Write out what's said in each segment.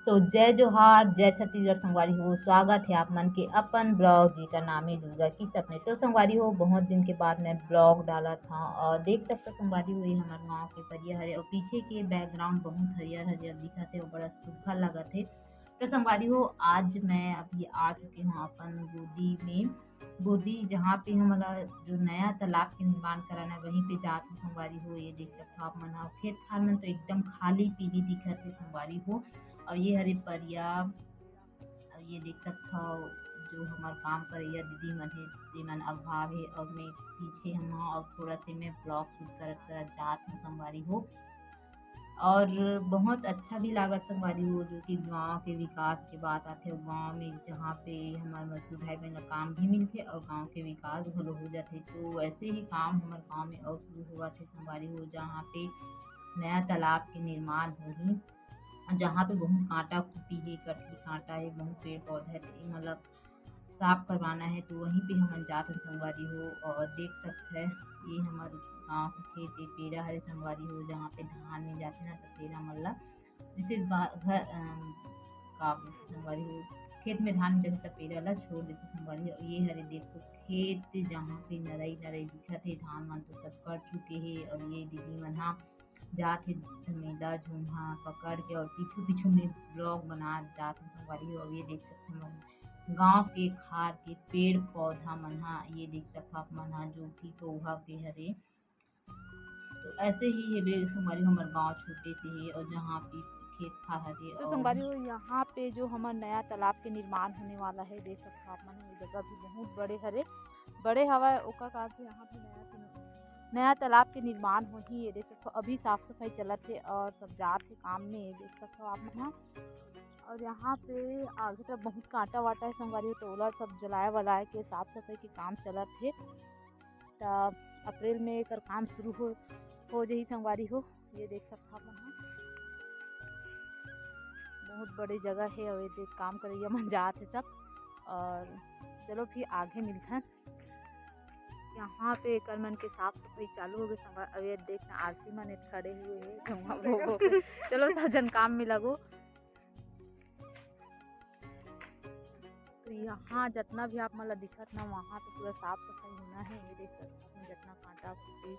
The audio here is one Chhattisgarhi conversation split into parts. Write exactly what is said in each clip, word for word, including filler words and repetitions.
तो जय जोहार, जय छत्तीसगढ़ संगवारी हो, स्वागत है आप मन के अपन ब्लॉग जी का नाम है दुर्गा की सपने। तो संगवारी हो, बहुत दिन के बाद मैं ब्लॉग डालत हूँ और देख सकता संगवारी हो, ये हमारे गाँव के परिया हरे और पीछे के बैकग्राउंड बहुत हरियर हरियर दिखत है और बड़ा सुखा लगत है। तो संगवारी हो, आज मैं अभी आ चुके हूँ अपन गोदी में, गोदी जहाँ पे हमला जो नया तालाब के निर्माण कराना है वहीं पे जात हूँ संगवारी हो। ये देख सकता हो आप मन ह, खेत खार मन तो एकदम खाली पीली दिखत है संगवारी हो। और ये हरे परिया, और ये देख सकता हो जो हमार काम करैया दीदी मन है, ये मन अगवा है और मैं पीछे हम और थोड़ा से मैं ब्लॉग शूट करत करत जात हूँ संगवारी हो। और बहुत अच्छा भी लागत संगवारी हो, जो कि गाँव के विकास के बात आथे, गाँव में जहाँ पे हमारे मजदूर भाई बहन ला काम भी मिलथे और गाँव के विकास घलो हो जाथे। तो वैसे ही काम हमारे गाँव में और शुरू हुआ थे संगवारी हो, जहाँ पे नया तालाब के निर्माण होही, जहाँ पे बहुत कांटा खूटी है, कटही कांटा है, बहुत पेड़ पौधा है, तो ये मतलब साफ करवाना है। तो वहीं पे हमन जात हन संगवारी हो। और देख सकत है, ये हमर गाँव के खेत ए पेरा हरे संगवारी हो, जहाँ पे धान में जाथे ना, तो पेरा मन ला जैसे गा-, घर, अम, का बोलथे संगवारी हो, खेत में धान में जाथे, तो पेरा ला छोड़ देथे संगवारी हो। ये हरे देखो खेत, जहाँ पे नरई नरई दिखत है, धान मन तो सब कट चुके है। और ये दीदी मन हा जात हे झमेला झोंहा पकड़ के और पीछू पीछू में ब्लॉग बना जात हे संगवारी हो। और ये देख सकते हो गाँव के खार के पेड़ पौधा मन हा, ये देख सकते हो आप मन हा, जो कि कोहा के हरे। तो ऐसे ही ये बे संगवारी हो, हमर गाँव छोटे से है और जहाँ पे खेत खार हरे तो और संगवारी हो, यहाँ पे जो हमर नया तालाब के निर्माण होने वाला है, देख सकते हो आप मन, ये जगह भी बहुत बड़े हरे, बड़े हवा है, ओकर कारण से यहाँ पे नया नया तालाब के निर्माण होही। ये देख सकते हो, अभी साफ सफाई चलत हे और सब जात हे काम में। ये देख सकते हो आप मन ह। और यहाँ पे आगे तरफ बहुत कांटा वाटा है संगवारी हो, तो ओला सब जलाए वलाए के साफ सफाई के काम चलत हे। त अप्रैल में एकर काम शुरू हो, हो जही संगवारी हो। ये देख सकते हो आप मन ह, बहुत बड़ी जगह है और ये देख काम करैया मन जात हे सब। और चलो फिर आगे मिलथन। यहाँ पे एकर मन के साफ सफाई चालू हो गए संगवारी। अब ये देखना आरती मन खड़े हुए है, धुआं भो भो। चलो सब जन काम में लगो। तो यहाँ जितना भी आप मन ला दिखत ना, वहाँ पे पूरा साफ सफाई होना है। ये देख सकते हो जितना कांटा खूटी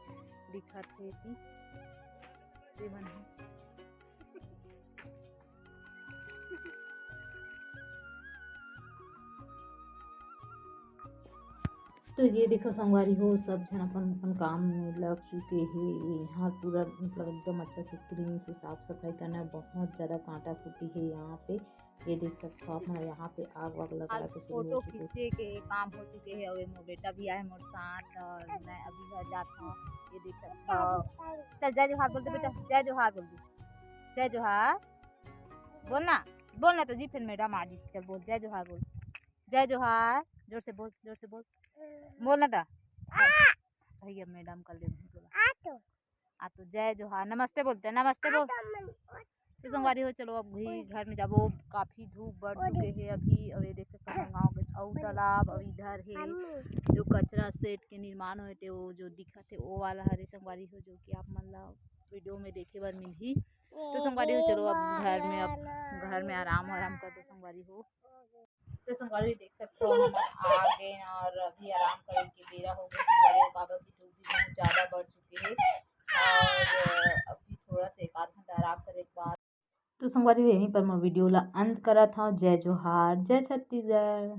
दिखत है कि ये मन है। तो ये देखो संगवारी हो, सब झन अपन अपन काम में लग चुके हे। यहाँ पूरा मतलब एकदम अच्छा से क्लीन से साफ सफाई करना है। बहुत ज़्यादा कांटा खूटी है यहाँ पे। ये देख सकते हो आप मन, यहाँ पे आग वाग लगा के शुरू हो फोटो चुके हे। खींचे के काम हो चुके हे और ये मोर बेटा भी आए मोर साथ और मैं अभी घर जात हूँ। ये देख सकते हो। चल जय जोहार बोल दे बेटा, जय जोहार बोल दे, जय जोहार बोलना, बोलना तो जी, फिर मैडम आ जी। चल बोल जय जोहार बोल, जय जोहार, जोर से बोल, जोर से बोल, बोलना दा। भैया मैडम कर ले बोला। आ तो जय जोहार, नमस्ते बोलते हैं, नमस्ते बोल। तो संगवारी हो, चलो अब भी घर में जाबो, काफी धूप बढ़ चुके हे अभी। और ये देख सकते हो गाँव के अउ तालाब अउ इधर हे जो कचरा सेट के निर्माण होए थे, वो जो दिखत हे वो वाला हरे संगवारी हो, जो कि आप मन ला वीडियो में देखे बर मिलही। तो संगवारी हो, चलो अब घर में, अब घर में आराम आराम कर दो संगवारी हो। तो संगवारी देख सकते हो हम आ गए ना, और अभी आराम करे के बेरा हो गए संगवारी हो, काबर की धूप भी बहुत ज्यादा बढ़ चुके हे और अभी थोड़ा सा एक आध घंटा आराम करे के बाद। तो संगवारी हो, यहीं पर मैं वीडियो ला अंत करत हूँ। जय जोहार, जय छत्तीसगढ़।